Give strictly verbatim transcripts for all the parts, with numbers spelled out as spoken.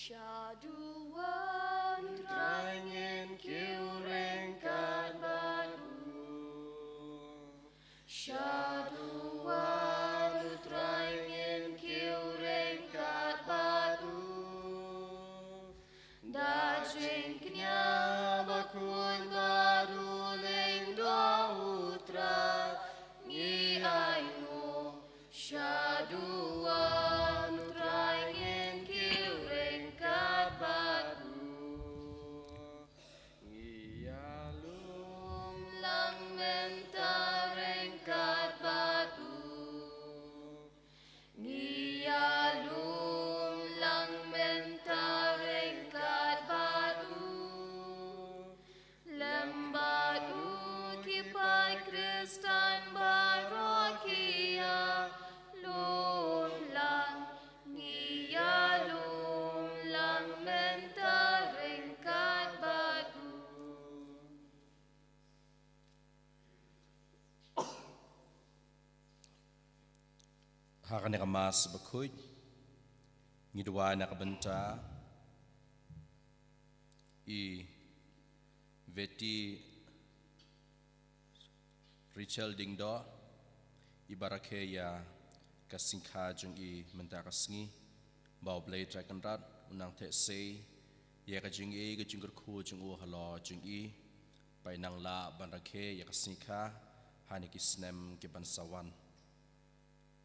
Shaduwan Trai ngin kiew ryngkat bad u. Shaduwan Trai ngin kiew ryngkat bad u. Da jingkñia bakhuid bad u lyngdoh u Trai ngi ainguh. Shaduwan Trai ngin kiew ryngkat bad u. Ngi ïalum lang mynta ryngkat bad u. Ngi ïalum lang mynta ryngkat bad u. Lem bad u ki paid Khristan baroh ki ïalum lang. Ngi ïalum lang mynta ryngkat bad u. Ha kane ka Mass bakhuid ngi duwai na ka bynta i Veti Rachel Diengdoh, iba rakhe ïa ka sngikha jong i mynta ka sngi. Ba U Blei Trai Kynrad un nang theh sei ïa ka jingïeit, ka jingkyrkhu jong u halor jong i, ba i nang lah ban rakhe ïa ka sngikha ha kine ki snem ki ban sa wan.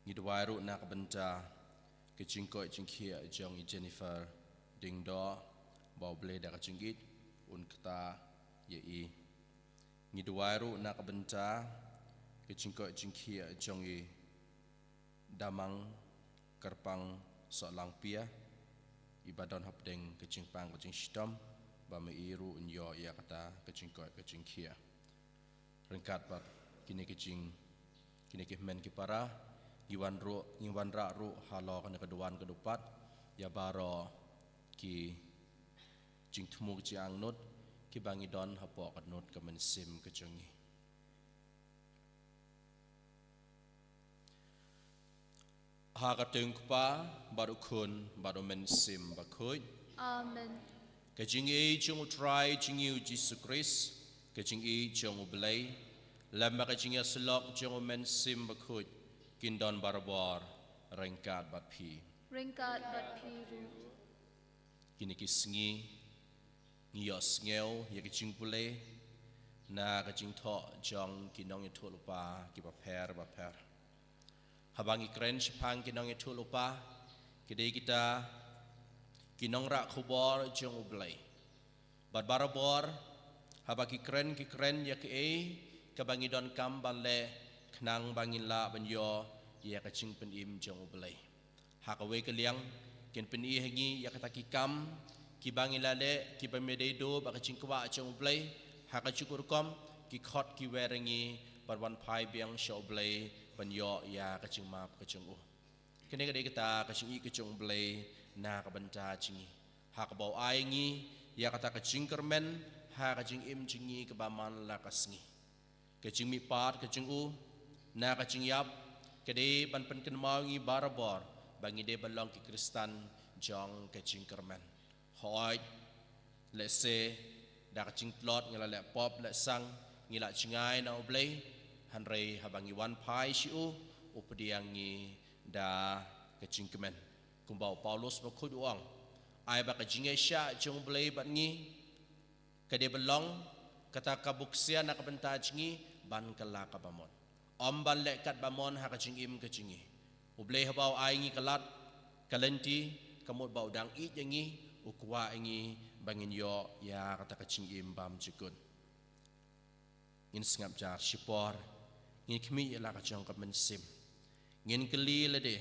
Ngi duwai ruh na ka bynta ka jingkoit jingkhiah jong i Jennifer Diengdoh, ba U Blei da ka jingïeit un ktah ïa i. Ngi duwai ruh na ka bynta ka jingkoit jingkhiah jong i Damang Kyrpang Sohlangpia, iba don hapdeng ka jingpang ka jingshitom, ba ma i ruh un ïoh ïa kata ka jingkoit ka jingkhiah. Ryngkat bad kine ki jing, kine ki hynmen ki para, ngi wan ruh, ngi wanrah ruh halor kane ka duwan ka dupat ïa baroh ki jingthmu ki jingangnud kiba ngi don hapoh ka dohnud ka mynsiem ka jong ngi. Ha ka kyrteng u Kpa bad u Khun bad u Mynsiem Bakhuid. Amen. Ka jingïeit jong u Trai jong ngi u Jisu Khrist, ka jingïeit jong u Blei, lem bad ka jingïasyllok jong u Mynsiem Bakhuid, kin don barabor ryngkat bad phi. Ryngkat bad phi ruh. Kine ki sngi ngi ïohsngew ïa ki jingpule na ka jingthoh jong ki nongïathuhlypa kiba pher bapher. Haba ngi kren shaphang ki nongïathuhlypa, ki dei kita ki nongrah khubor jong u Blei. Bad barabor haba ki kren, ki kren ïa kaei kaba ngi donkam ban leh khnang ba ngin lah ban ïoh ïa ka jingpynim jong u Blei. Ha kawei ka liang, kin pyni ha ngi ïa kata ki kam kiba ngi la leh kiba mih dei duh bad ka jingkwah jong u Blei. Ha ka juh rukom, ki khot ki wer ha ngi ban wan phai biang sha u Blei ban ïoh ïa ka jingmap ka jong u. Kane ka dei kata ka jingïeit ka jong u Blei na ka bynta jong ngi, ha kaba u ai ngi ïa kata ka jingkyrmen ha ka jingim jong ngi kaba man la ka sngi. Ka jingmihpat ka jong u na ka jingïap ka dei ban pynkynmaw ngi barabor ba ngi dei ban long ki Khristan jong ka jingkyrmen. Hooid, lehse da ka jingtlot ngi la leh pop leh sang, ngi la jngai na u Blei, hynrei haba ngi wan phai sha u, u pdiang ngi da ka jingkmen. Kumba u Paulus Bakhuid u ong, ai ba ka jingïaishah jong u Blei bad ngi ka dei ban long kata ka buksia na ka bynta jong ngi ban kylla kaba mon, ym ban leh katba mon ha ka jingim ka jong ngi. U Blei haba u ai ngi ka lad, ka lynti, ka mut ba u dang ïeit ïa ngi, u kwah ïa ngi ba ngin ïoh ïa kata ka jingim bymjukut. Ngin sngap jar shipor, ngin khmih ïa la ka jong ka mynsiem. Ngin kylli lade,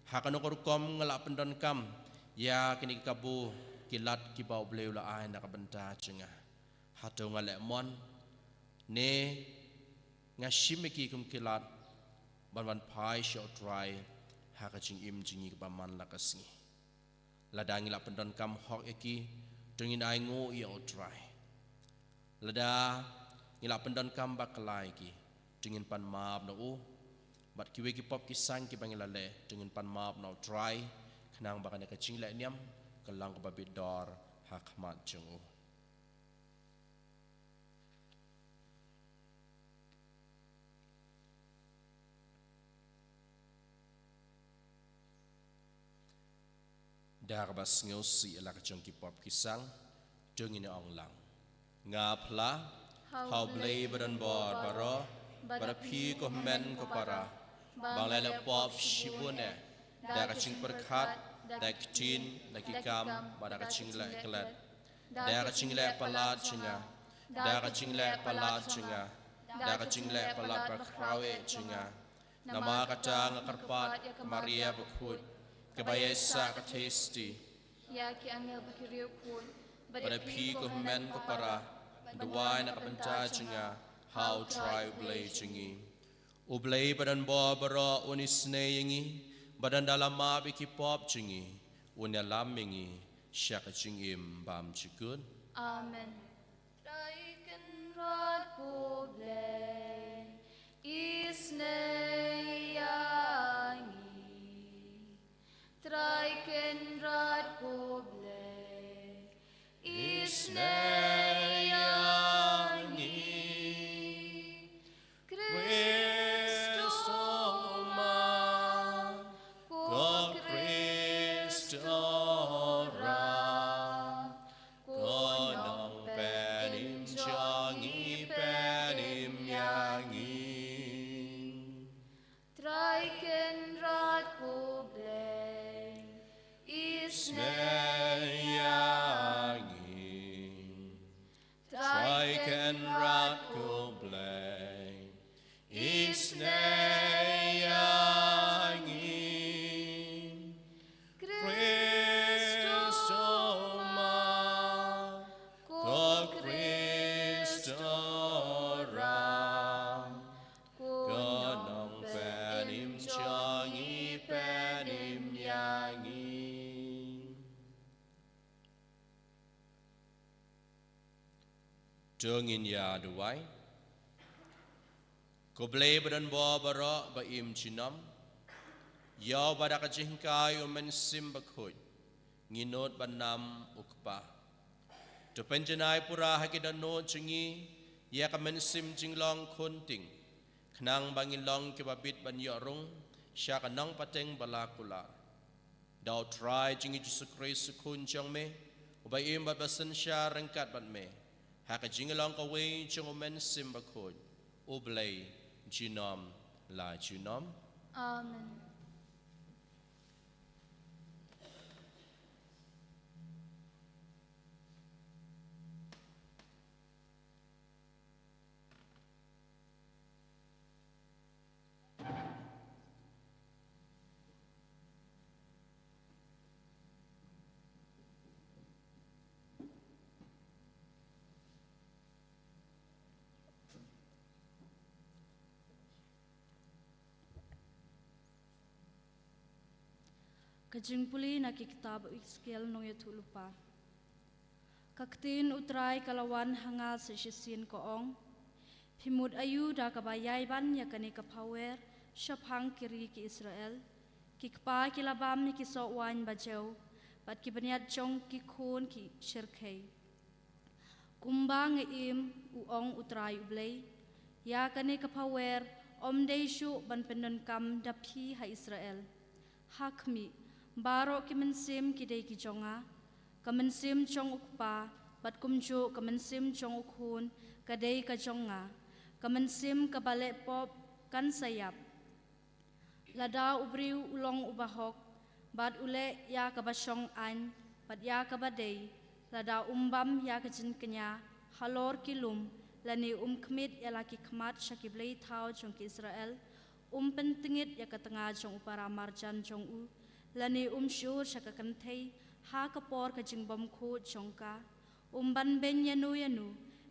ha kano ka rukom nga la pyndonkam ïa kine ki kabu ki lad kiba u Blei u la ai na ka bynta jong nga? Hato nga leh mon, ne nga shim ïa ki kum ki lad ban wan phai sha u Trai ha ka jingim jong ngi kaba man la ka sngi? Lada ngi la pyndonkam hok ïa ki, to ngin ainguh ïa u Trai. Lada ngi la pyndonkam bakla ïa ki, to ngin pan map na u. Bad kiwei ki pop ki sang kiba ngi la leh, to ngin pan map na u Trai, khnang ba kane ka jingleh niam ka long kaba bit dor ha khmat jong u. Da kaba sngewsih ïa la ka jong ki pop ki sang, to ngin ong lang. Nga phla ha U Blei ba don bor baroh, ba da phi ko hynmen ko para, ba nga la leh pop shibun eh, da ka jingpyrkhat, da ka ktien, da ki kam, bad da ka jingleh klet. Da ka jingleh palat jong nga, da ka jingleh palat jong nga, da ka jingleh palat bakhraw eh jong nga. Namar kata nga kyrpad ïa ka Maria bakhuid, kaba ïaisah ka thiesti, ïa ki angel bad ki riewkhuid, bad ïa phi ko hynmen ko para, duwai na ka bynta jong nga ha U Trai U Blei jong ngi. U Blei ba don bor baroh un isynei ïa ngi, bad ynda la map ïa ki pop jong ngi, un ïalam ïa ngi sha ka jingim bymjukut. Amen. Trai Kynrad ko Blei, isynei ïa ngi. Trai Kynrad ko Blei, isynei ïa ngi. Khrist, o Ma, ko Khrist, o Rah, ko Nongpynim jong ngi, pynim ïa ngi. Trai Kynrad ko Blei, isynei ïa ngi. Trai Kynrad ko Blei, isynei ïa ngi. Khrist, o Ma, ko Khrist, o Rah, ko Nongpynim jong ngi, pynim ïa ngi. To ngin ïa duwai. Ko Blei ba don bor baroh, ba im junom, ïa uba da ka jinghikai U Mynsiem Bakhuid ngi nud ban nam U Kpa, to pynjanai pura ha ki dohnud jong ngi ïa ka mynsiem jinglong khun tieng, khnang ba ngin long kiba bit ban ïoh rung sha ka nongpateng ba la kular. Da U Trai jong ngi Jisu Khrist, U Khun jong me, uba im bad ba synshar ryngkat bad me, ha ka jinglong kawei jong U Mynsiem Bakhuid, U Blei junom la junom. Amen. Ka jingpule na ki kitab u Esekiel nongïathuhlypa. Ka ktien U Trai ka la wan ha nga sa shisien, ka ong: Phi mut aïu da kaba ïai ban ïa kane ka phawer shaphang ki ri ki Israel? Ki kpa ki la bam ïa ki soh waiñ bajew, bad ki bniat jong ki khun ki shyrkhei. Kumba nga im, u ong U Trai U Blei, ïa kane ka phawer ym dei shuh ban pyndonkam da phi ha Israel. Ha khmih, baroh ki mynsiem ki dei ki jong nga, ka mynsiem jong u kpa, bad kumjuh ka mynsiem jong u khun ka dei ka jong nga, ka mynsiem kaba leh pop kan sa ïap. Lada u briew u long uba hok, bad u leh ïa kaba shong aiñ bad ïa kaba dei, lada um bam ïa ka jingkñia halor ki lum, lane um khmied ïa la ki khmat sha ki blei thaw jong ki Israel, um pyntngit ïa ka tnga jong u paramarjan jong u, lane um shur sha ka kynthei ha ka por ka jingbymkhuid jong ka, um banbeiñ ïano ïano,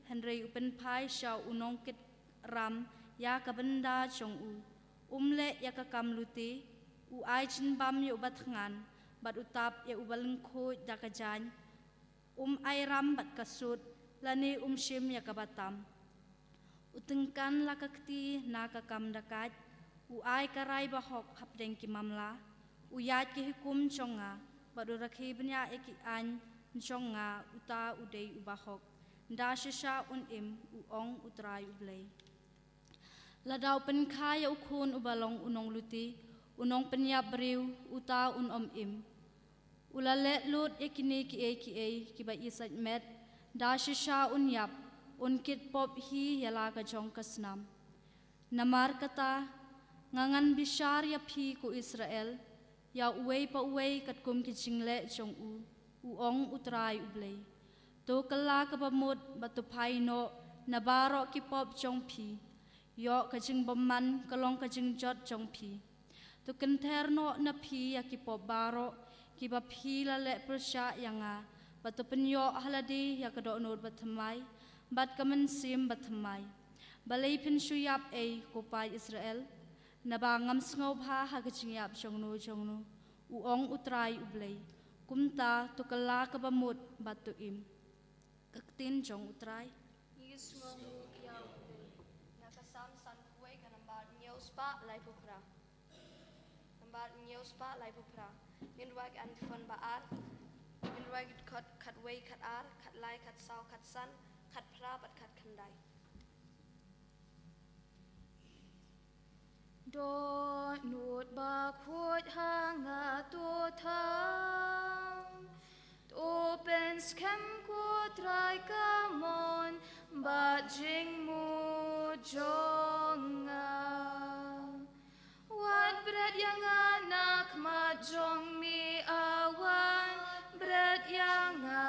hynrei u pynphai sha u nongkit ram ïa ka bynda jong u. Um leh ïa ka kam lute, u ai jingbam ïa uba thngan, bad u tap ïa uba lyngkhuid da ka jaiñ. Um ai ram bad ka sut, lane um shim ïa kaba tam. U tyngkan la ka kti na ka kam dakaid, u ai ka rai bahok hapdeng ki mamla, u ïaid ki hukum jong nga, bad u rakhe bniah ïa ki aiñ jong nga, uta u dei u bahok. Da shisha un im, u ong U Trai U Blei. Lada u pynkha ïa u khun uba long u nongluti, u nongpynïap briew, uta un ym im. U la leh lut ïa kine kiei kiei kiba i sait met, da shisha un ïap, un kit pop hi ïa la ka jong ka snam. Namar kata, nga ngan bishar ïa phi ko Israel, ïa uwei pa uwei katkum ki jingleh jong u, u ong U Trai U Blei. To kylla kaba mut bad to phai noh na baroh ki pop jong phi. Ïoh ka jingbymman ka long ka jingjot jong phi. To kynther noh na phi ïa ki pop baroh kiba phi la leh pyrshah ïa nga, bad to pynïoh ha lade ïa ka dohnud bathymmai bad ka mynsiem bathymmai. Balei phin shu ïap ei ko paid Israel? Naba ngam sngewbha ha ka jingïap jongno jongno, u ong U Trai U Blei. Kumta to kylla kaba mut bad to im. Ka ktien jong U Trai. Ngi sngewnguh ïa U Blei. Na ka Salm sanphew wei, ka nambar hynñiew spah laiphew phra. Nambar hynñiew spah laiphew phra. Ngin rwai ka antiphon ba ar. Ngin rwai ki dkhot khatwei, khatar, khatlai, khatsaw, khatsan, khatphra bad khatkhyndai. Dohnud bakhuid ha nga to thaw. To pynskhem ko Trai ka mon bad jingmut jong nga. Wat bret ïa nga na khmat jong me, a wan bret ïa nga.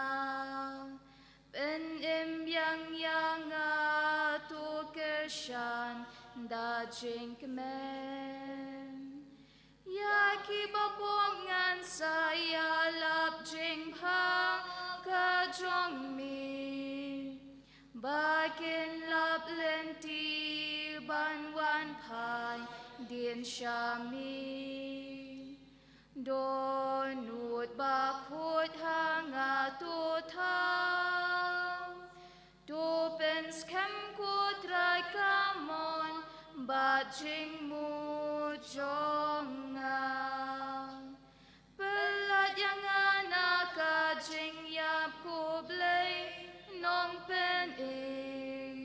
Pynim biang ïa nga, to kyrshan da jingkmen. Ïa kiba bok ngan sa ïalap jingbha ka jong me. Ba kin lap lynti ban wan phai dien sha me. Dohnud bakhuid ha nga to thaw. To pynskhem ko Trai ka mon bad jingmut jong nga. Pynlait ïa nga na ka jingïap ko Blei Nongpynim.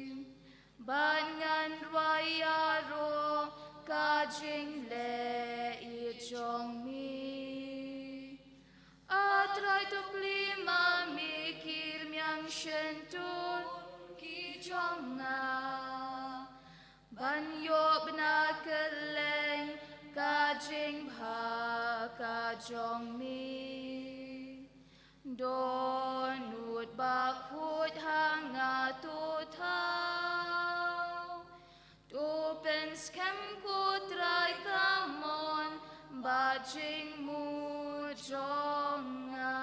Bad ngan rwai ïaroh ka jingleh ïeit jong me. A Trai, to plie ma me ki rmiang shyntur ki jong nga. Ban ïoh bna kylleng ka jingbha ka jong me. Dohnud bakhuid ha nga to thaw. To pynskhem ko Trai ka mon bad jingmut jong nga.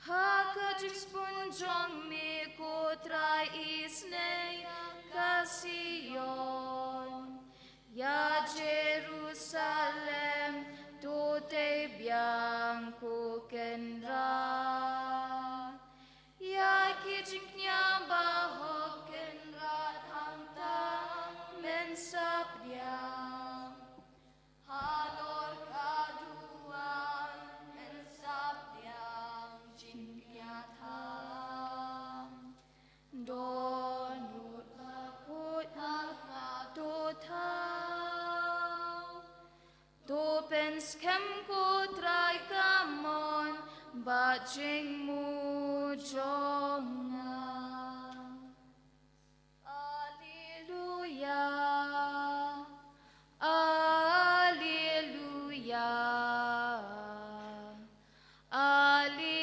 Ha ka jingspun jong me ko Trai isynei ka Sion. Ïa Jerusalem to tei biang ko Kynrad. Ïa ki jingkñia bahok Kynrad, hangta men sap biang. Halor ka duwan men sap biang jingkñia tham. Dohnud bakhuid ha nga to thaw. To pynskhem ko Trai ka mon bad jingmut jong nga. Alleluia. Alleluia. Alleluia.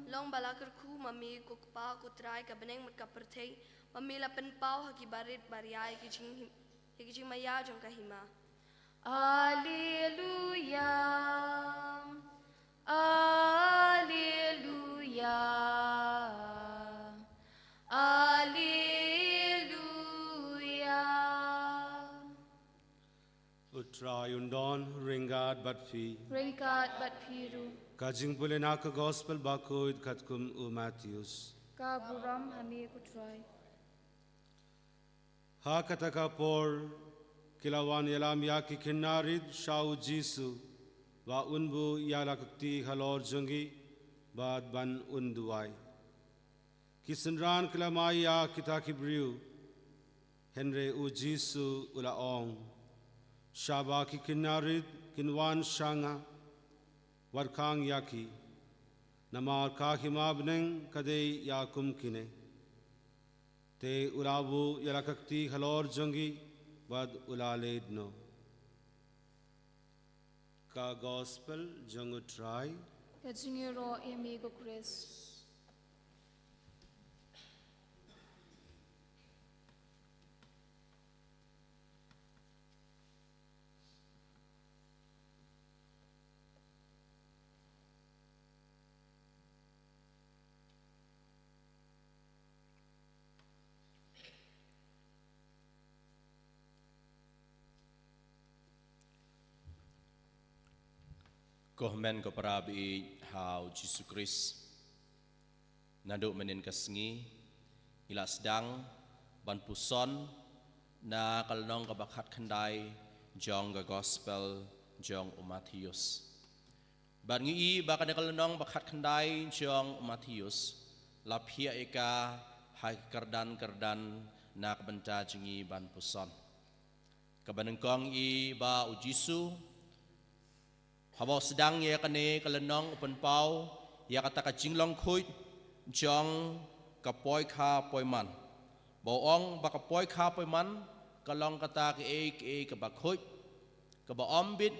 Long ba la kyrkhu ma me ko Kpa, ko Trai ka bneng bad ka pyrthei, ba me la pynpaw ha ki barit baria ïa ki jing, ïa ki jingmaïa jong ka hima. Alleluia. Alleluia. Alleluia. U Trai un don ryngkat bad phi. Ryngkat bad phi ruh. Ka jingpule na ka Gospel bakhuid katkum u Mathaios. Ka burom ha me ko Trai. Ha kata ka por, Ki la wan ïalam ïa ki khynnah rit sha u Jisu, ba un buh ïa la ka kti halor jong ki, bad ban un duwai. Ki synran ki la mai ïa kita ki briew, hynrei u Jisu u la ong, shaba ki khynnah rit kin wan sha nga, wat khang ïa ki, namar ka hima bneng ka dei ïa kum kine. Te u la buh ïa la ka kti halor jong ki, bad u la leit noh. Ka Gospel jong u Trai. Ka jingïaroh ïa me ko Khrist. Ko hynmen ko para baieit ha u Jisu Khrist. Naduh mynnin ka sngi, ngi la sdang ban puson na ka lynnong kaba khatkhyndai jong ka Gospel jong u Mathaios. Bad ngi i ba kane ka lynnong ba khatkhyndai jong u Mathaios la phiah ïa ka ha ki kyrdan kyrdan na ka bynta jong ngi ban puson. Kaba nyngkong i ba u Jisu, haba u sdang ïa kane ka lynnong u pynpaw ïa kata ka jinglong khuid jong ka poikha poiman. Ba u ong ba ka poikha poiman ka long kata kaei kaei kaba khuid, kaba ym bit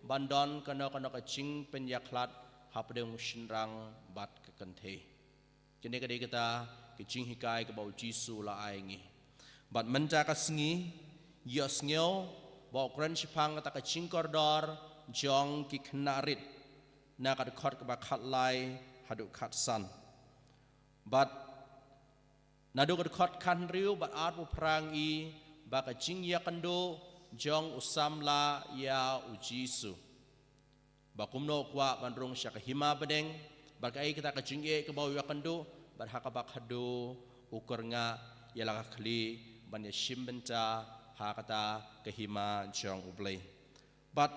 ban don kano kano ka jingpynïakhlad hapdeng u shynrang bad ka kynthei. Kane ka dei kata ka jinghikai kaba u Jisu u la ai ngi. Bad mynta ka sngi, ïohsngew ba u kren shaphang kata ka jingkordor jong ki khynnah rit, na ka dkhot kaba khatlai haduh khatsan. Bad naduh ka dkhot khathynriew bad arphew phra ngi i ba ka jingïakynduh jong u samla ïa u Jisu, ba kumno u kwah ban rung sha ka hima bneng, bad kaei kata ka jingeh kaba u ïakynduh, bad ha kaba khadduh u kyrngah ïa la ka khlieh ban ïashim bynta ha kata ka hima jong U Blei. Bad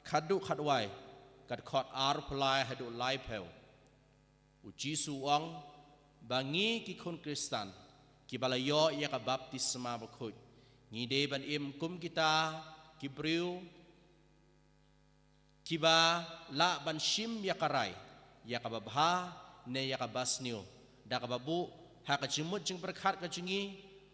khadduh khatwai, ka dkhot arphew lai haduh laiphew, u Jisu u ong ba ngi ki khun Khristan kiba la ïoh ïa ka baptisma bakhuid, ngi dei ban im kum kita ki briew kiba lah ban shim ïa ka rai, ïa kaba bha ne ïa kaba sniew, da kaba buh ha ka jingmut jingpyrkhat ka jong ngi,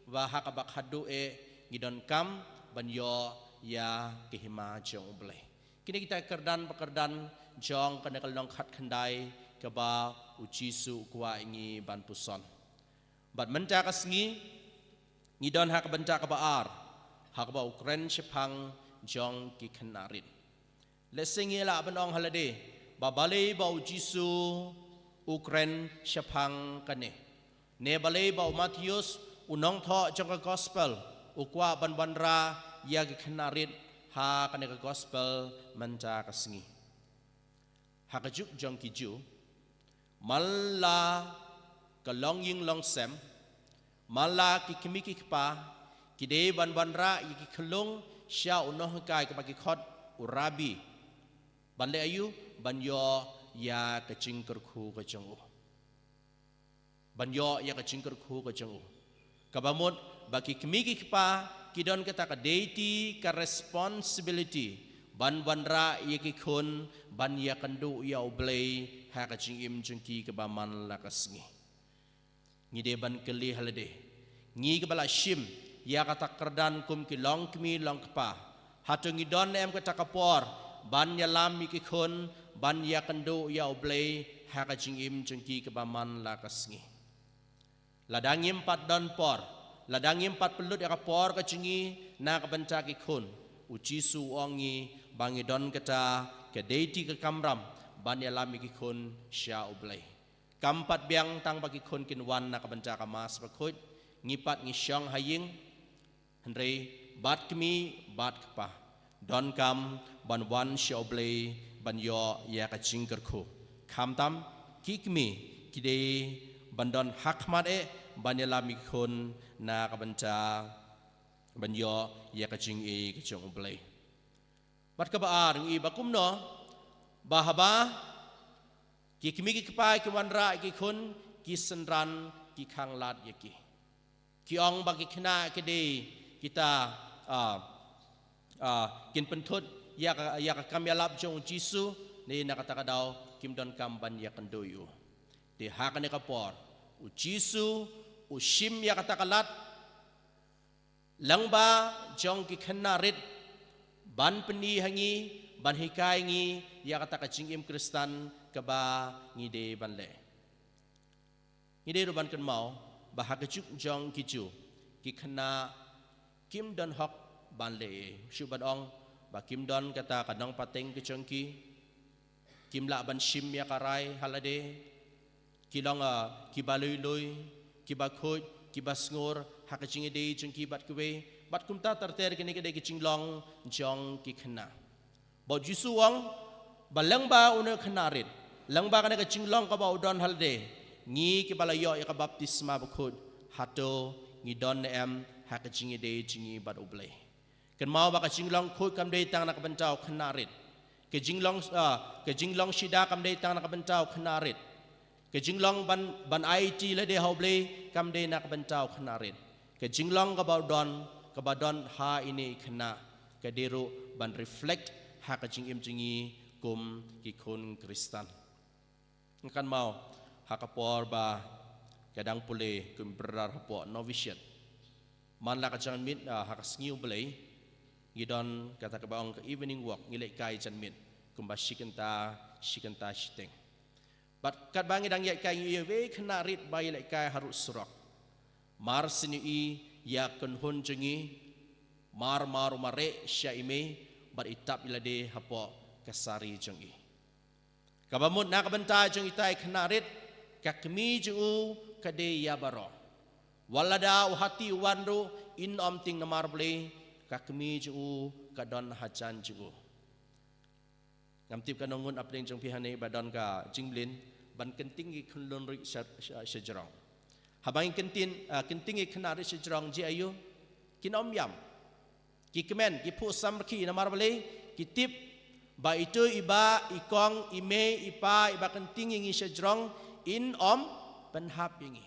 ba ha kaba khadduh eh ngi donkam ban ïoh ïa ka hima jong U Blei. Kine kita ki kyrdan ba kyrdan jong kane ka lynnong khatkhyndai kaba u Jisu u kwah ïa ngi ban puson. Bad mynta ka sngi ngi don ha ka bynta kaba ar, ha kaba u kren shaphang jong ki khynnah rit. Lehse ngi lah ban ong ha lade ba balei ba u Jisu u kren shaphang kane, ne balei ba u Mathaios, u nongthoh jong ka Gospel, u kwah ban wanrah ïa ki khynnah rit ha kane ka Gospel mynta ka sngi. Ha ka juk jong ki Jiw, man la ka longïing longsem, man la ki kmie ki kpa ki dei ban wanrah ïa ki khyllung sha u nonghikai kaba ki khot u Rabbi. Ban leh aïu? Ban ïoh ïa ka jingkyrkhu ka jong u. Ban ïoh ïa ka jingkyrkhu ka jong u. Kaba mut ba ki kmie ki kpa ki don kata ka duty, ka responsibility ban wanrah ïa ki khun ban ïakynduh ïa U Blei ha ka jingim jong ki kaba man la ka sngi. Ngi dei ban kylli ha lade, ngi kiba la shim ïa kata ka kyrdan kum ki longkmie longkpa, hato ngi don ne em kata ka por ban ïalam ïa ki khun ban ïakynduh ïa U Blei ha ka jingim jong ki kaba man la ka sngi? Lada ngim pat don por, lada ngim pat pynlut ïa ka por ka jong ngi na ka bynta ki khun, u Jisu u ong ngi ba ngi don kata ka duty, ka kamram ban ïalam ïa ki khun sha U Blei. Kam pat biang tang ba ki khun kin wan na ka bynta ka Mass bakhuid, ngi pat ngi shong ha ïing, hynrei bad kmie bad kpa donkam ban wan sha U Blei ban ïoh ïa ka jingkyrkhu. Khamtam ki kmie ki dei ban don ha khmat eh ban ïalam ïa ki khun na ka bynta ban ïoh ïa ka jingïeit ka jong U Blei. Bad kaba ar, ngi i ba kumno, ba haba ki kmie ki kpa ki wanrah ïa ki khun, ki synran ki khanglad ïa ki. Ki ong ba ki khynnah ki dei kita, ah, ah, kin pynthut ïa ka, ïa ka kam ïalap jong U Jisu, ne na kata ka daw kim donkam ban ïakynduh ïa u. Te ha kane ka por, U Jisu u shim ïa kata ka lad lyngba jong ki khynnah rit, ban pyni ha ngi, ban hikai ngi ïa kata ka jingim Khristan kaba ngi dei ban leh. Ngi dei ruh ban kynmaw ba ha ka juk jong ki Jiw, ki khynnah kim don hok ban leh ei ei. Shu ban ong ba kim don kata ka nongpateng ka jong ki, kim lah ban shim ïa ka rai ha lade, ki long, ah, kiba lui lui, kiba khuid, kiba sngur ha ka jingïadei jong ki bad kiwei. Bad kumta ter ter, kine ki dei ki jinglong jong ki khynnah. Bad U Jisu u ong ba lyngba une u khynnah rit, lyngba kane ka jinglong kaba u don ha lade, ngi kiba la ïoh ïa ka baptisma bakhuid, hato ngi don ne em ha ka jingïadei jong ngi bad U Blei? Kynmaw ba ka jinglong khuid kam dei tang na ka bynta u khynnah rit. Ka jinglong, ah, ka jinglong shida kam dei tang na ka bynta u khynnah rit. Ka jinglong ban, ban aiti lade ha U Blei kam dei na ka bynta u khynnah rit. Ka jinglong kaba u don, kaba don ha ine i khynnah, ka dei ruh ban reflect ha ka jingim jong ngi kum ki khun Khristan. Nga kynmaw ha ka por ba nga dang pule kum brother hapoh novitiate. Man la ka janmiet, ah, ha ka sngi U Blei, ngi don kata kaba ong ka evening walk, ngi leit kai janmiet kumba shi kynta, shi kynta shiteng. Bad katba ngi dang ïaid kai, ngi ïohi ïa i khynnah rit ba i leit kai harud surok. Mar shen i ïa kynhun jong i, mar mar u mareh sha i mei, bad i tap ïa lade hapoh ka sari jong i. Kaba mut na ka bynta jong ita i khynnah rit, ka kmie jong u ka dei ïa baroh. Wat lada u hati u wan ruh, in ym tieng namar balei, ka kmie jong u ka don hajan jong u. Ngam tip ka nongngut hapdeng jong phi hangne ba don ka jingmlien ban kynting ïa ki khunlung rit sha, sha, sha jrong. Haba ngi kynting, ah, kynting ïa ki khynnah rit sha jrong, jia aiu? Kin ym ïam. Ki kmen, ki phuh samrkhie, namar balei? Ki tip ba itu i bah, i kong, i mei, i pa, iba kynting ïa ngi sha jrong, in ym pynhap ïa ngi.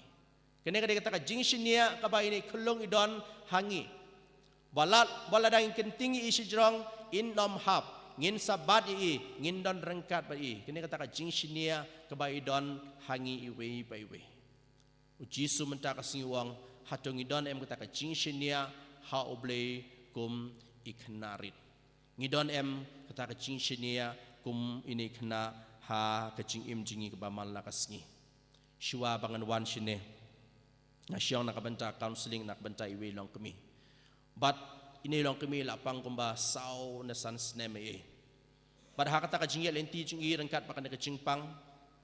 Kane ka dei kata ka jingshaniah kaba ine i khunlung i don ha ngi. Wat la, wat lada ngin kynting ïa i sha jrong, in ym hap, ngin sa bat ïa i, ngin don ryngkat bad i. Kane kata ka jingshaniah kaba i don ha ngi iwei pa iwei. U Jisu mynta ka sngi u ong, hato ngi don em kata ka jingshaniah ha U Blei kum i khynnah rit? Ngi don em kata ka jingshaniah kum ine i khynnah ha ka jingim jong ngi kaba man la ka sngi? Shuwa ba ngan wan shane, nga shong na ka bynta counseling na ka bynta iwei i longkmie. Bad ine i longkmie i la pang kumba saw ne san snem ei ei. Bad ha kata ka jingïaid lynti jong i ryngkat bad kane ka jingpang,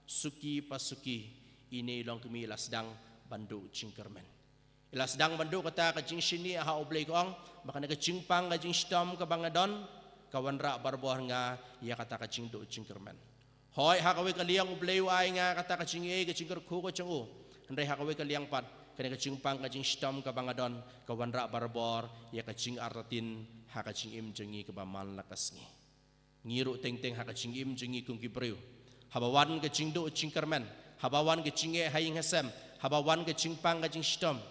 suki pa suki, ine i longkmie i la sdang ban duh jingkyrmen. I la sdang ban duh kata ka jingshaniah ha U Blei, ka ong ba kane ka jingpang ka jingshitom kaba nga don, ka wanrah barabor ha nga ïa kata ka jingduh jingkyrmen. Hooid, ha kawei ka liang U Blei u ai ha nga kata ka jingïeit, ka jingkyrkhu ka jong u. Hynrei ha kawei ka liang pat, kane ka jingpang ka jingshitom kaba nga don, ka wanrah barabor ïa ka jingartatien ha ka jingim jong ngi kaba man la ka sngi. Ngi ruh teng teng ha ka jingim jong ngi kum ki briew, haba wan ka jingduh jingkyrmen, haba wan ka jingeh ha ïing ha sem, haba wan ka jingpang ka jingshitom,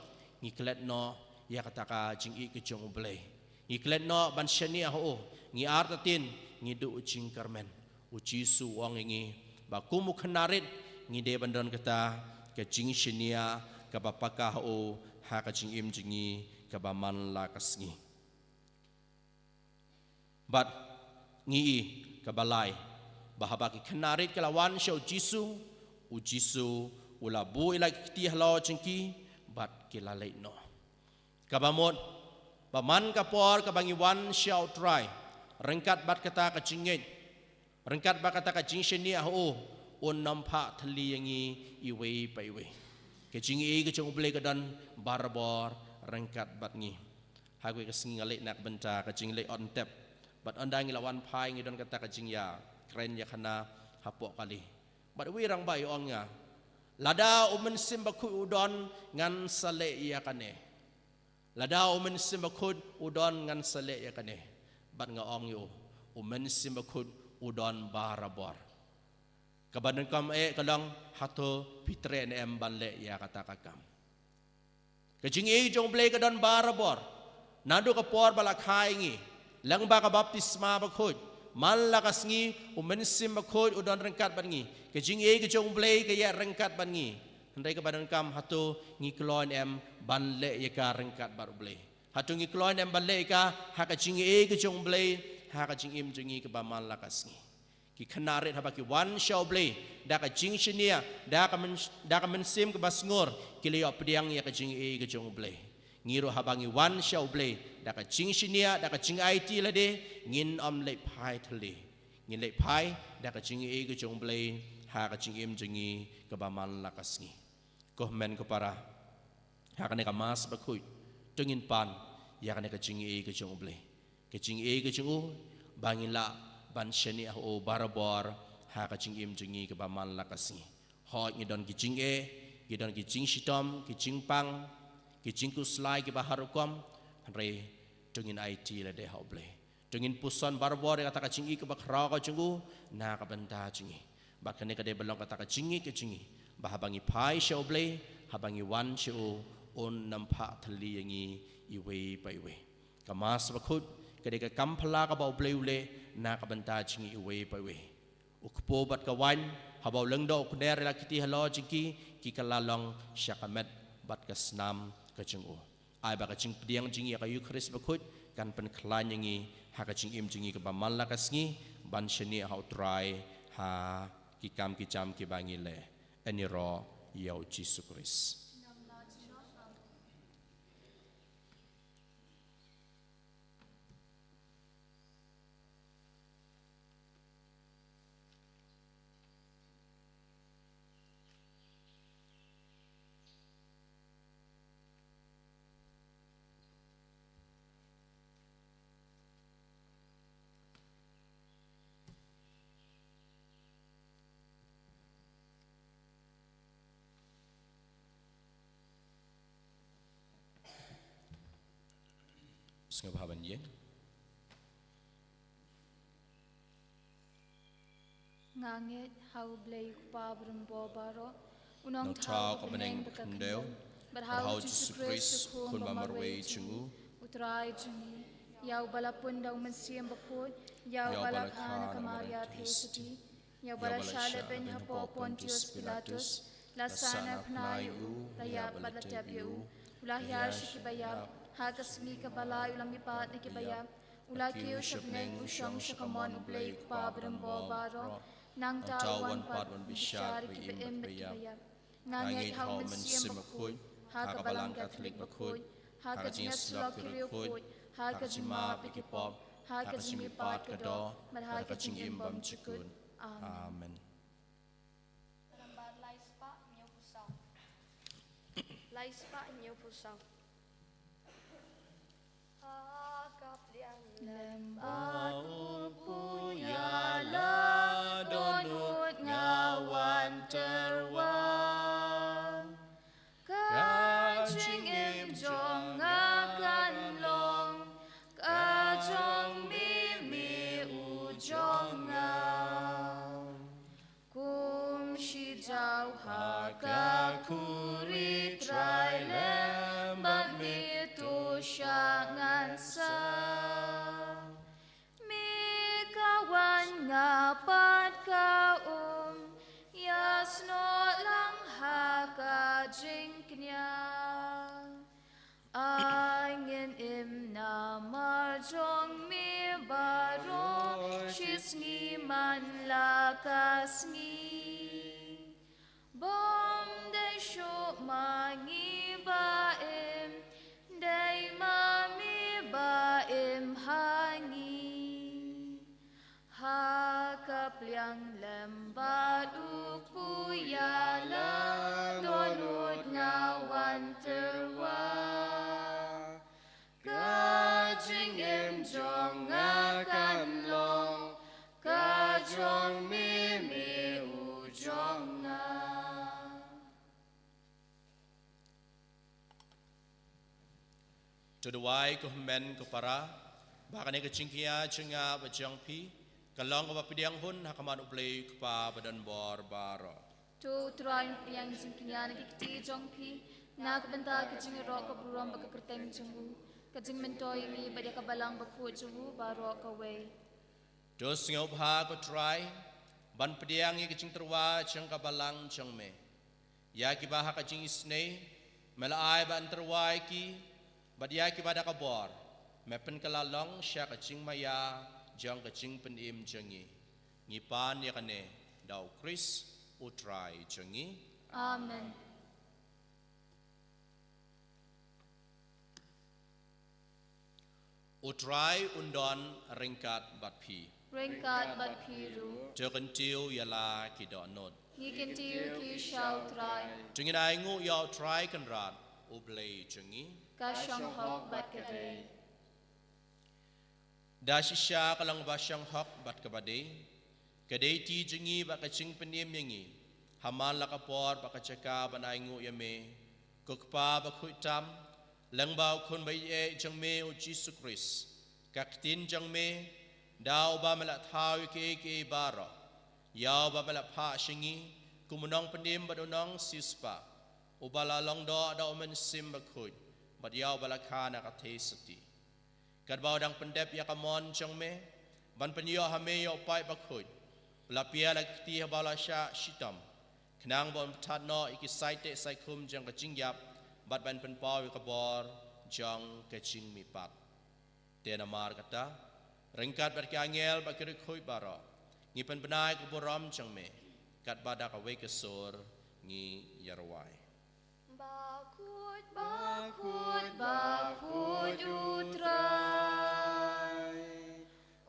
ngi klet noh ïa kata ka jingïeit ka jong U Blei. Ngi klet noh ban shaniah ha u, ngi artatien, ngi duh jingkyrmen. U Jisu u ong ïa ngi ba kum u khynnah rit, ngi dei ban don kata ka jingshaniah kaba paka ha u ha ka jingim jong ngi kaba man la ka sngi. Bad ngi i kaba lai, ba haba ki khynnah rit ki la wan sha U Jisu, U Jisu u la buh ïa la ki kti halor jong ki, bad ki la leit noh. Kaba mut ba man ka por kaba ngi wan sha U Trai ryngkat bad kata ka jingngeit, ryngkat bad kata ka jingshaniah ha u, un ym phah thylli ïa ngi iwei pa iwei. Ka jingïeit ka jong U Blei ka don barabor ryngkat bad ngi. Ha kawei ka sngi nga leit na ka bynta ka jingleit ot tep. Bad ynda ngi la wan phai, ngi don kata ka jingïakren ïakhana hapoh kali. Bad uwei u rangbah u ong ïa nga, lada U Mynsiem Bakhuid u don, ngan sa leh ïa kane. Lada u Mynsiem Bakhuid u don, ngan sa leh ïa kane. Bad nga ong ïa u, u Mynsiem Bakhuid u don barabor. Kaba donkam eh ka long hato phi treh ne em ban leh ïa kata ka kam. Ka jingïeit jong U Blei ka don barabor. Naduh ka por ba la kha ïa ngi, lyngba ka baptisma bakhuid, man la ka sngi u Mynsiem Bakhuid u don ryngkat bad ngi. Ka jingïeit ka jong U Blei ka ïaid ryngkat bad ngi. Hynrei kaba donkam, hato ngi kloi ne em ban leh ïa ka ryngkat bad U Blei? Hato ngi kloi ne em ban leh ïa ka ha ka jingïeit ka jong U Blei ha ka jingim jong ngi kaba man la ka sngi? Ki khynnah rit haba ki wan sha U Blei da ka jingshaniah, da ka myn-, da ka mynsiem kaba sngur, ki la ïoh pdiang ïa ka jingïeit ka jong U Blei. Ngi ruh haba ngi wan sha U Blei da ka jingshaniah, da ka jingaiti lade, ngin ym leit phai thylli. Ngin leit phai da ka jingïeit ka jong U Blei ha ka jingim jong ngi kaba man la ka sngi. Ko hynmen ko para, ha kane ka Mass bakhuid, to ngin pan ïa kane ka jingïeit ka jong U Blei. Ka jingïeit ka jong u, ba ngin lah ban shaniah ha u barabor ha ka jingim jong ngi kaba man la ka sngi. Hooid, ngi don ki jingeh, ngi don ki jingshitom, ki jingpang, ki jingkhuslai kiba har rukom, hynrei to ngin aiti lade ha U Blei. To ngin puson barabor ïa kata ka jingïeit kaba khraw ka jong u na ka bynta jong ngi. Bad kane ka dei ban long kata ka jingïeit ka jong ngi, ba haba ngi phai sha U Blei, haba ngi wan sha u, un ym phah thylli ïa ngi iwei pa iwei. Ka Mass bakhuid ka dei ka kam phylla kaba U Blei u leh na ka bynta jong ngi iwei pa iwei. U kpu bad ka waiñ, haba u lyngdoh u kner ïa la ki kti halor jong ki, ki kylla long sha ka met bad ka snam ka jong u. Ai ba ka jingpdiang jong ngi ïa ka Eukharist bakhuid kan pynkhlaiñ ïa ngi ha ka jingim jong ngi kaba man la ka sngi, ban shaniah ha U Trai ha ki kam ki jam kiba ngi leh. Ïaroh ïa U Jisu Khrist. Sngewbha ban ïeng. Nga ngeit ha U Blei U Kpa ba rim bor baroh, u nongthaw ka bneng bad ka khyndew, bad ha U Jisu Khrist, u khun ba marwei jong u, U Trai jong ngi, ïa uba la pun da U Mynsiem Bakhuid, ïa uba la kha na ka Maria Theisotti, ïa uba la shah lehbeiñ hapoh Pontius Pilatus, la sahnarphna ïa u, la ïap bad la tep ïa u, u la hiar sha kiba ïap, ha ka sngi kaba lai u la mihpat na kiba ïap, u la kiew sha bneng, u shong sha ka mon U Blei U Kpa ba rim bor baroh. Nangta u wan pat ban bishar ïa kiba im bad kiba ïap. Nga ngeit ha U Mynsiem Bakhuid, ha ka Balang Katholik bakhuid, ha ka jingïasyllok ki riewkhuid, ha ka jingmap ïa ki pop, ha ka jingmihpat ka doh, bad ha ka jingim bymjukut. Amen. Nambar lai spah hynñiew phew saw. Lai spah hynñiew phew saw. Ha ka pliang lem bad u kpu ïa la dohnud nga wan tyrwa. Ka jingim jong nga kan long ka jong me, me u jong nga. Kum shi jaw ha ka khuri Trai lem bad me to shah ngan sah. Me ka wan nga pat ka um, ïasnoh lang ha ka jingkñia. Ai ngin im namar jong me baroh shi sngi man la ka sngi. Bym dei shuh ma ngi ba im, dei ma me ba im ha ngi. Ha ka pliang lem bad u kpu ïa la dohnud nga wan tyrwa. Ka jingim jong nga kan long ka jong me, me u jong nga. To duwai ko hynmen ko para ba kane ka jingkñia jong nga bad jong phi ka long kaba pdiang hun ha khmat U Blei U Kpa badonbor baroh. To U Trai un pdiang ïa ka jingkñia na ki kti jong phi na ka bynta ka jingïaroh ka burom bad ka kyrteng jong u, ka jingmyntoi ïa ngi bad ïa ka balang bakhuid jong u baroh kawei. To sngewbha ko Trai ban pdiang ïa ka jingtyrwa jong ka balang jong me. Ïa kiba ha ka jingisynei me la ai ban tyrwa ïa ki, bad ïa kiba da ka bor me pynkylla long sha ka jingmaïa jong ka jingpynim jong ngi. Ngi pan ïa kane da U Khrist U Trai jong ngi. Amen. U Trai un don ryngkat bad phi. Ryngkat bad phi ruh. To kyntiew ïa la ki dohnud. Ngi kyntiew ki sha U Trai. To ngin ainguh ïa U Trai Kynrad U Blei jong ngi. Ka shong hok bad ka dei. Da shisha ka long kaba shong hok bad kaba dei, ka dei ti jong ngi bad ka jingpynim ïa ngi ha man la ka por bad ka jaka ban ainguh ïa me, ko Kpa bakhuid tam, lyngba U Khun ba ïeit jong me U Jisu Khrist. Ka ktien jong me, da uba me la thaw ïa kiei kiei baroh, ïa uba me la phah sha ngi kum u nongpynim bad u nongsiewspah, uba la long doh da U Mynsiem Bakhuid, bad ïa uba la kha na ka theisotti. Katba u dang pyndep ïa ka mon jong me ban pynïoh ha me ïa u paid bakhuid, u la pia la ki kti haba u la shah shitom, khnang ba un pynthad noh ïa ki saiteh saikhum jong ka jingïap bad ban pynpaw ïa ka bor jong ka jingmihpat. Te namar kata, ryngkat bad ki angel bad ki riewkhuid baroh, ngi pynbna ïa ka burom jong me, katba da kawei ka sur ngi ïa rwai. Bakhuid, bakhuid, bakhuid U Trai, u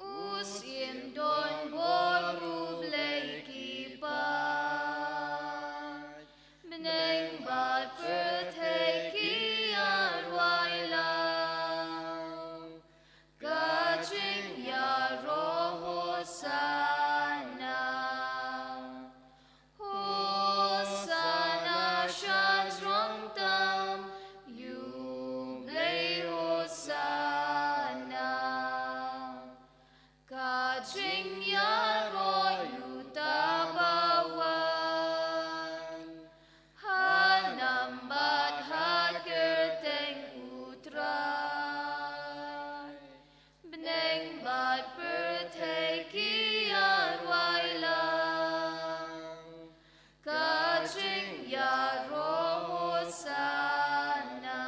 Syiem donbor U Blei ki paid. Bneng bad pyrthei ki ïa rwai lang. Ka jingïaroh Hosanna. Hosanna sha jrong tam, ïa U Blei Hosanna. Ka jingïaroh ïa uta ba wan ha nam bad ha kyrteng U Trai. Bneng bad pyrthei ki ïa rwai lang. Ka jingïaroh Hosanna.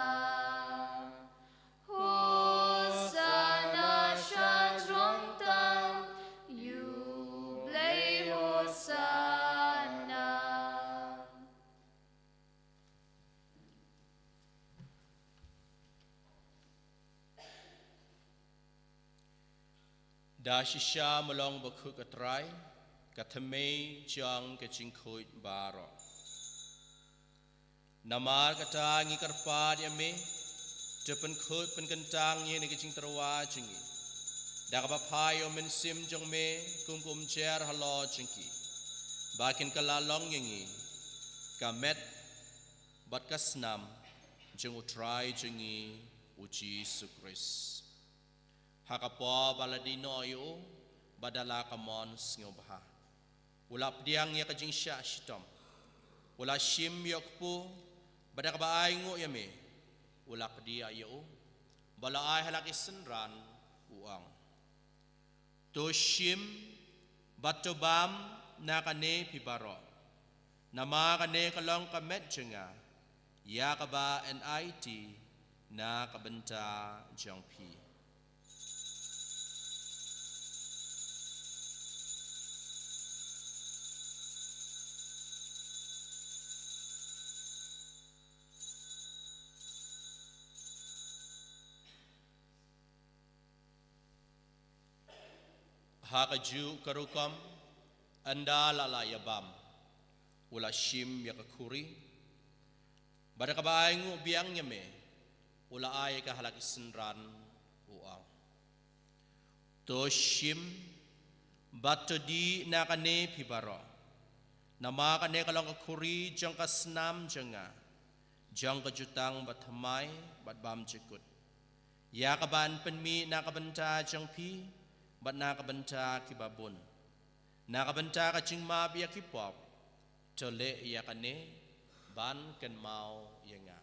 Hosanna sha jrong tam, ïa U Blei Hosanna. Da shisha me long bakhuid ko Trai, ka thymmei jong ka jingkhuid baroh. Namar kata ngi kyrpad ïa me, to pynkhuid pynkyntang ïa kane ka jingtyrwa jong ngi da kaba phah ïa U Mynsiem jong me kum ka umjer halor jong ki, ba kin kylla long ïa ngi ka met bad ka snam jong U Trai jong ngi U Jisu Khrist. Ha ka por ba la die noh ïa u, bad da la ka mon sngewbha, u la pdiang ïa ka jingshah shitom. U la shim ïa u kpu, bad da kaba ainguh ïa me, u la kdiah ïa u, bad la ai ha la ki synran, u ong: To shim bad to bam na kane phi baroh. Namar kane ka long ka met jong nga, ïa kaba yn aiti na ka bynta jong phi. Ha kajuh ka rukom, ynda la lah ïa bam, u la shim ïa ka khuri, bad da kaba ainguh biang ïa me, u la ai ïa ka ha la ki synran, u ong: To shim bad to dih na kane phi baroh. Namar kane ka long ka khuri jong ka snam jong nga, jong ka jutang bathymmai bad bymjukut. Ïa kaban pynmih na ka bynta jong phi bad na ka bynta kiba bun, na ka bynta ka jingmap ïa ki pop, to leh ïa kane ban kynmaw ïa nga.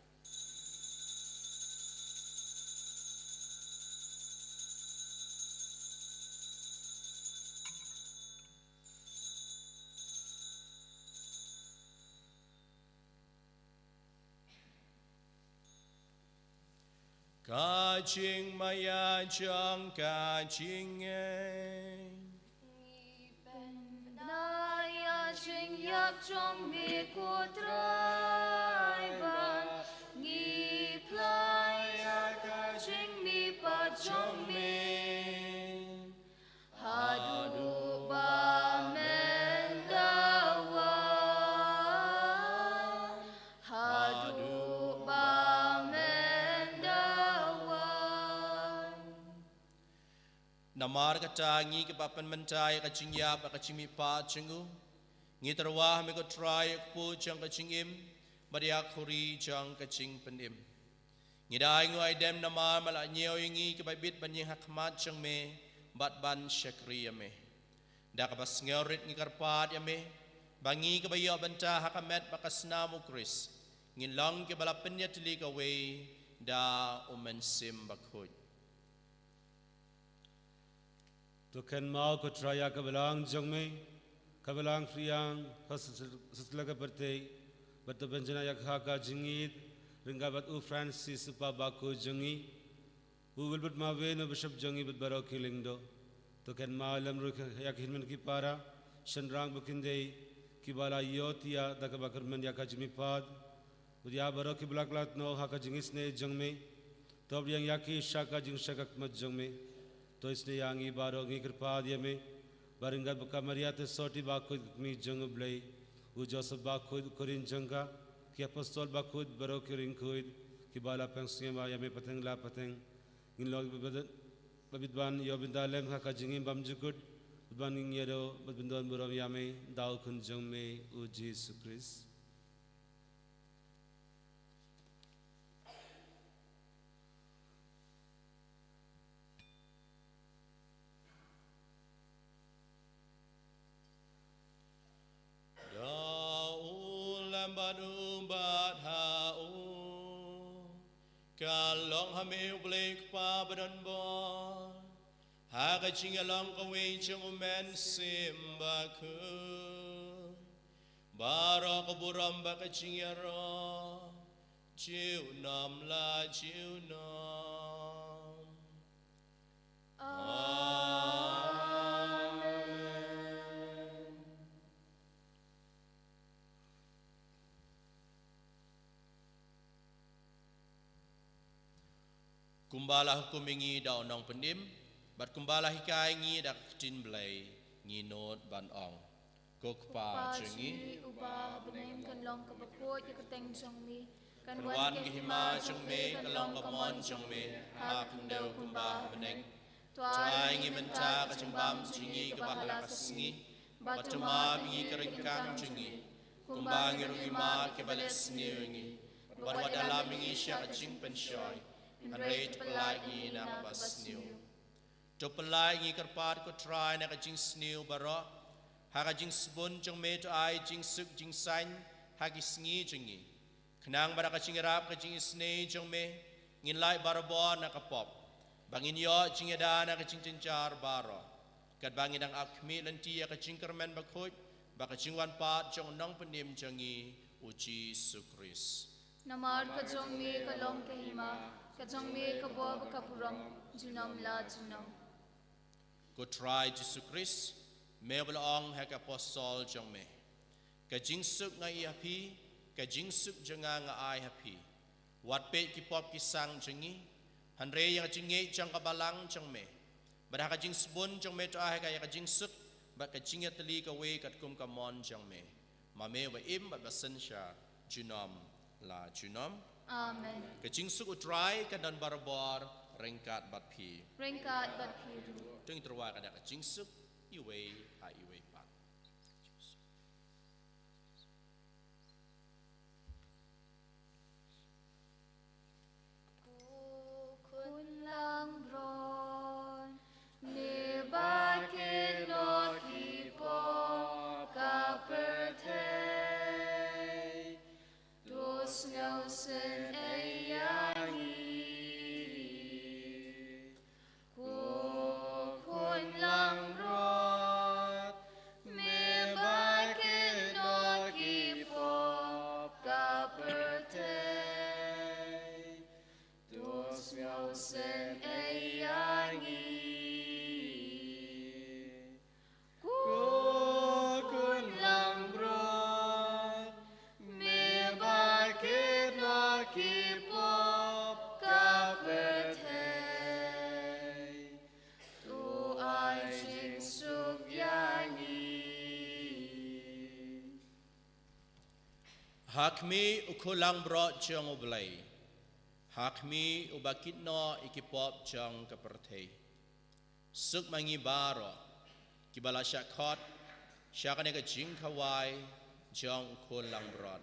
Ka jingmaïa jong ka jingngeit. Ngi pynbna ïa ka jingïap jong me ko Trai, bad ngi pynbna ïa ka jingmihpat jong me haduh ba men da wan, haduh ba men da wan. Namar kata ngi kiba pynmynta ïa ka jingïap bad ka jingmihpat jong u, ngi tyrwa ha me ko Trai ïa ka kpu jong ka jingim bad ïa ka khuri jong ka jingpynim. Ngi da ainguh aidem namar me la ñiew ïa ngi kiba bit ban ïeng ha khmat jong me bad ban shakri ïa me. Da kaba sngewrit ngi kyrpad ïa me ba ngi kiba ïoh bynta ha ka met bad ka snam u Khrist ngin long kiba la pynïatylli kawei da u Mynsiem Bakhuid. To kynmaw ko Trai ïa ka balang jong me, ka balang Phriang ha sys-, sysla ka pyrthei, bad to pynjanai ïa ka ha ka jingïeid ryngkat bad u Francis u Pope bakhuid jong ngi, u Wilbert Marwen u Bishop jong ngi bad baroh ki lyngdoh. To kynmaw lem ruh ïa ki hynmen ki para, shynrang bad khyndiat kiba la ïoh thiah da kaba kyrmen ïa ka jingmihpat, bad ïa baroh kiba la kylla noh ha ka jingisynei jong me. To pdiang ïa ki sha ka jingshakmat jong me. To isynei ïa ngi baroh, ngi kyrpad ïa me ba ryngkat bad ka Maria te soti bakhuid ka kmie jong u Blei, u Joseph bakhuid u kurim jong ka, ki apostol bakhuid baroh ki riewkhuid kiba la pynsngew ïa me pateng la pateng, ngin long ba bit ban ïoh bynta lem ha ka jingim bymjukut, bad ban ngin ïa doh bad ban don burom ïa me da u Khun jong me u Jisu Khrist. Da u lem bad u bad ha u, ka long ha me u Blei Kpa badonbor, ha ka jingïalong kawei jong u Mynsiem Bakhuid, baroh ka burom bad ka jingïaroh junom la junom. Amen. Kumba la hukum ïa ngi da u nongpynim, bad kumba la hikai ïa ngi da ka ktien Blei, ngi nud ban ong: Ko Kpa jong ngi uba ha bneng, kan long kaba khuid ïa ka kyrteng jong me, kan wan ka hima jong me, kan long ka mon jong me ha ka khyndew kumba ha bneng. To ai ngi mynta ka jingbam jong ngi kaba ha la ka sngi, bad to map ïa ngi ka ryngkang jong ngi, kumba ngi ruh ngi map ïa kiba leh sniew ïa ngi, bad wat ïalam ïa ngi sha ka jingpynshoi, hynrei to pyllait ngi na kaba sniew. To pyllait ngi kyrpad ko Trai na ka jingsniew baroh, ha ka jingsbun jong me to ai jingsuk jingsaiñ ha ki sngi jong ngi, khnang ba da ka jingïarap ka jingisynei jong me ngin lait barabor na ka pop, ba ngin ïoh jingïada na ka jingjynjar baroh, katba ngi dang ap khmih lynti ïa ka jingkyrmen bakhuid bad ka jingwan pat jong u nongpynim jong ngi u Jisu Khrist. Namar ka jong me ka long ka hima, ka jong me ka bor bad ka burom junom la junom. Ko Trai Jisu Khrist, me ba la ong ha ki apostol jong me: Ka jingsuk nga ïoh ïa phi, ka jingsuk jong nga nga ai ha phi. Wat peit ki pop ki sang jong ngi, hynrei ïa ka jingngeit jong ka balang jong me. Bad ha ka jingsbun jong me to ai ha ka ïa ka jingsuk bad ka jingïatylli kawei katkum ka mon jong me, ma me uba im bad ba synshar junom la junom. Amen. Ka jingsuk u Trai kan don barabor ryngkat bad phi. Ryngkat bad phi ruh. To ngin tyrwa ka da ka jingsuk iwei ha iwei pat. Ko Khun la Sngewsih ïa ngi. Ko Khun langbrot, me ba kit noh ki pop ka pyrthei, to sngewsih ïa ngi. Ko Khun langbrot, me ba kit noh ki pop ka pyrthei, to ai jingsuk ïa ngi. Ha khmih u Khun langbrot jong U Blei. Ha khmih u ba kit noh ïa ki pop jong ka pyrthei. Suk ma ngi baroh kiba la shah khot sha kane ka jingkhawai jong u Khun langbrot.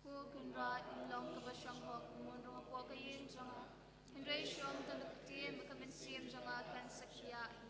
Ko Kynrad, ym long kaba shong hok, ym rung hapoh ka ïing jong nga, hynrei shu ong tang da ka ktien ba ka mynsiem jong nga kan sa kyiah hi.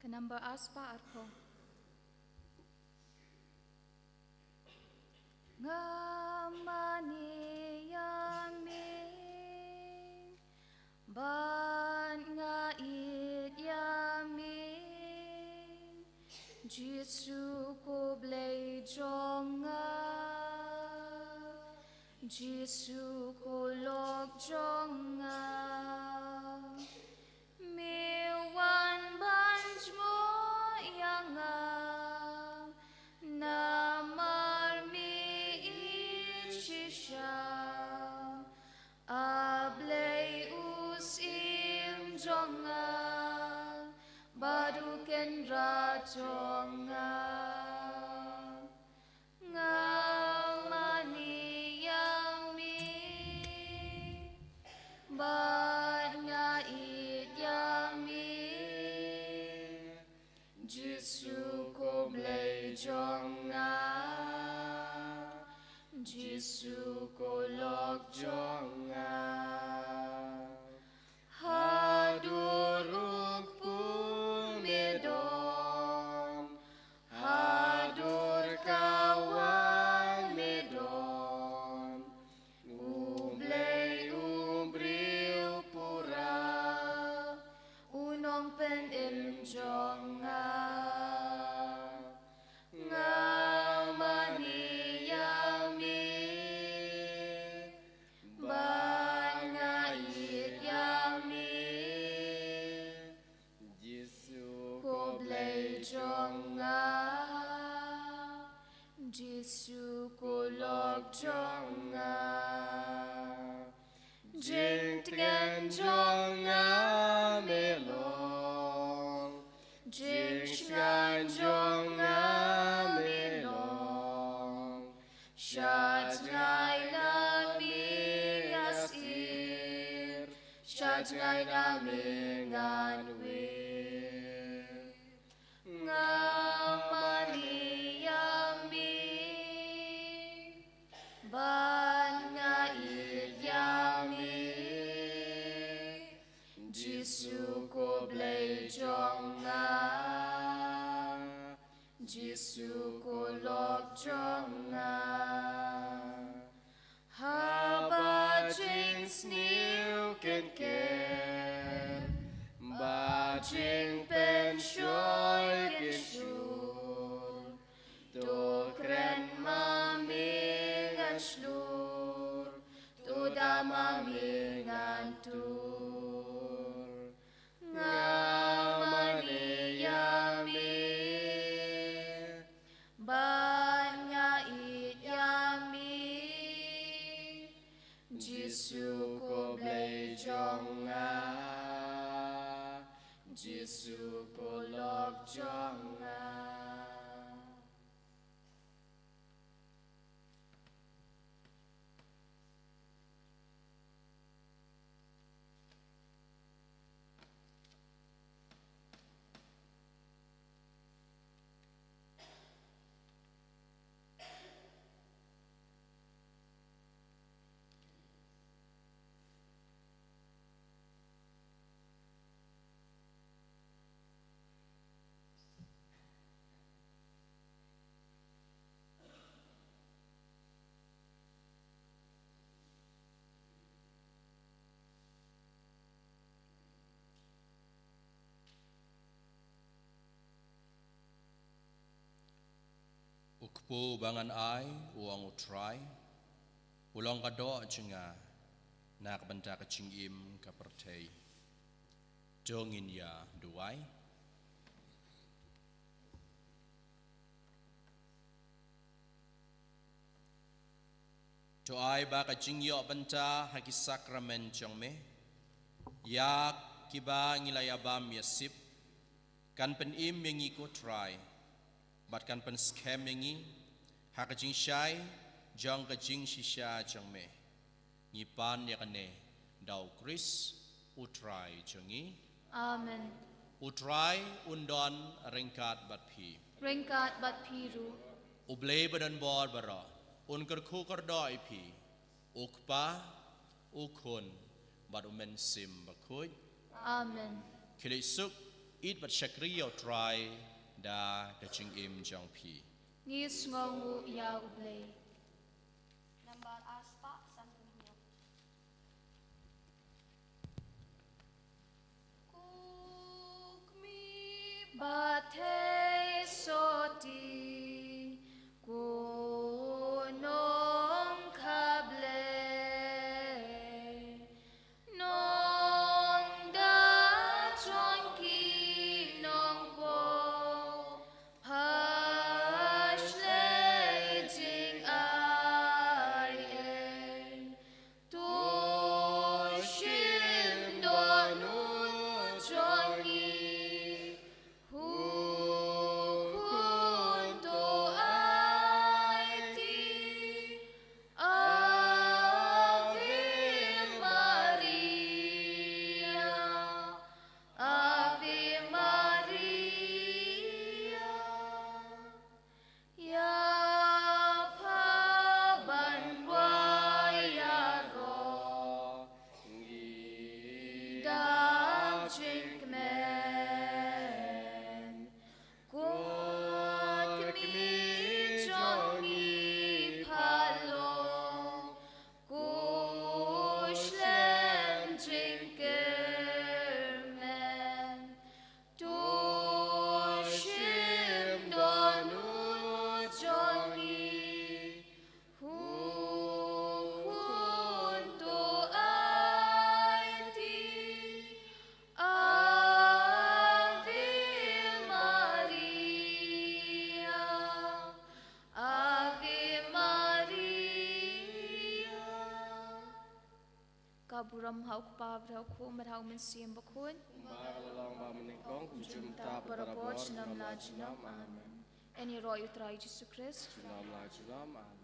Ka number ar spah arphew. Nga mane ïa me, bad nga ïeit ïa me, Jisu ko Blei jong nga, Jisu ko lok jong nga. Me wan ban jngoh ïa nga, namar me ïeit shisha. A Blei u Syiem jong nga, bad u Kynrad jong nga. Nga mane ïa me, bad nga ïeit ïa me, Jisu ko Blei jong nga, Jisu ko lok jong nga. Haduh ruh Jisu ko lok jong nga. Jingtngen jong nga me long. Jingshngaiñ jong nga me long. Sha jngai na me ngan sheptieng. Sha jngai na me ngan weng. Nga mane ïa me. Bad nga ïeit ïa me. Jisu ko Blei jong nga. Jisu ko lok jong nga. Haba jingsniew ken ken, ba jingpynshoi ken shun. To kren ma me ngan shlur, to da ma me ngan tur. Nga mane ïa me, bad nga ïeit ïa me. Jisu ko Blei jong nga, Jisu ko lok jong nga. U kpu ba ngan ai, u ong U Trai, u long ka doh jong nga na ka bynta ka jingim ka pyrthei. To ngin ïa duwai. To ai ba ka jingïoh bynta ha ki sakramen jong me, ïa kiba ngi la ïa bam ïa sip, kan pynim ïa ngi ko Trai, bad kan pynskhem ïa ngi ha ka jingshai jong ka jingshisha jong me. Ngi pan ïa kane da U Khrist U Trai jong ngi. Amen. U Trai un don ryngkat bad phi. Ryngkat bad phi ruh. U Blei ba don bor baroh un kyrkhu kyrdoh ïa phi, U Kpa, U Khun, bad U Mynsiem Bakhuid. Amen. Khie leit suk, ïeit bad shakri ïa U Trai da ka jingim jong phi. Ngi sngewnguh ïa U Blei. Nambar ar spah sanphew hynñiew. Ko kmie bathei sotti, ko nongkha Blei, nongda jong ki nongpop, pha shlei jingai ei. To shim dohnud jong ngi, hu Ha u Kpa bad ha u Khun bad ha u Mynsiem Bakhuid. Kumba la long bad mynnyngkong, kum shynta, barabor, junom la junom. Amen. Yn ïaroh ïa u Trai Jisu Khrist. Junom la junom. Amen.